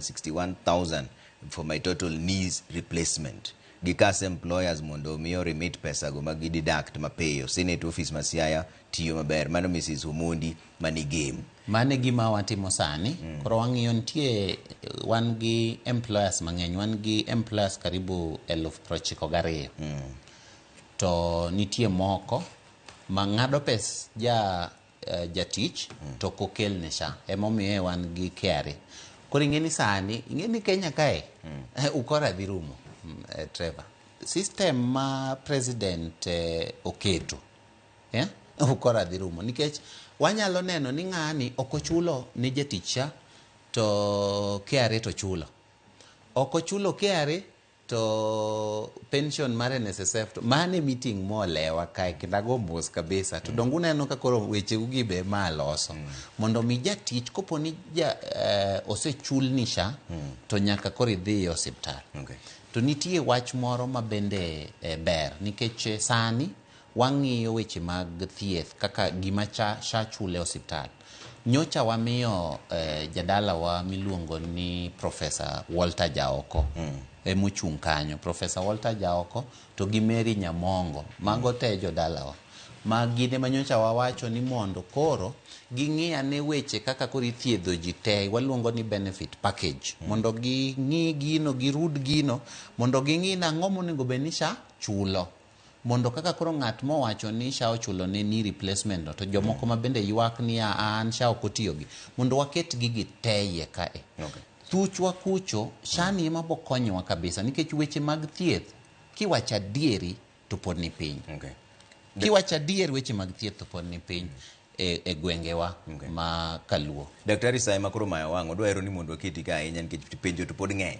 61,000 for my total knees replacement. Gikas employers mondo omi remit pesa go ma gideduct mapiyo. Senate office ma Siaya tiyo maber. Mano Mrs. Omondi mani Gem. Mano e gima watimo sani. Koro wang'iyo nitie wan gi employers mang'eny, wan gi employers karibu 92,000. To nitie moko ma ng'ado pes ja jatich to ok okel ne SHA. Emomiyo wan gi KRA. Koro ing'e ni sani, ing'e ni Kenya kae, ukora dhi rumo, Trevor. System ma president oketo, yeah? Ukora dhi rumo nikech wanyalo neno ni ng'ani ok ochulo ne jatich SHA to KRA to chulo. Ok ochulo KRA to pension mar NSSF to mane meeting molewa kae kendo ago mos kabisa to donge uneno ka koro weche ugi be ma loso mondo mi jatich kopo ni ja, osechulni SHA to nyaka koro idhi e osiptal. To nitie wach moro ma bende ber nikech sani wang'iyo weche mag thieth kaka gima cha, SHA chule e osiptal. Nyocha wamiyo jadalawa miluongo ni Professor Walter Jaoko emochung' kanyo. Professor Walter Jaoko to gi Mary Nyamongo, mago te jodalawa. Ma gin ema nyocha wawacho ni mondo koro ging'i ane weche kaka koro ithiedho ji te, waluongo ni benefit package. Mondo ging'i gino, girud gino, mondo ging'i nang'o monego bed ni SHA chulo. Mondo kaka koro ng'at mowacho ni SHA ochulo ne knee replacement no, to jomoko ma bende ywak ni an SHA ok otiyo gi. Mondo waket gigi te iye kae. Thuchwa kucho, SHA ni ema bokonyowa kabisa nikech weche mag thieth kiwacho adieri to pod ni piny. Kiwacho adier weche mag thieth to pod ni piny e gwengewa ma kaluo. Daktari Saima koro mayo wang' odwa hero ni mondo waketi ka ahinya nikech penjo to pod ng'eny.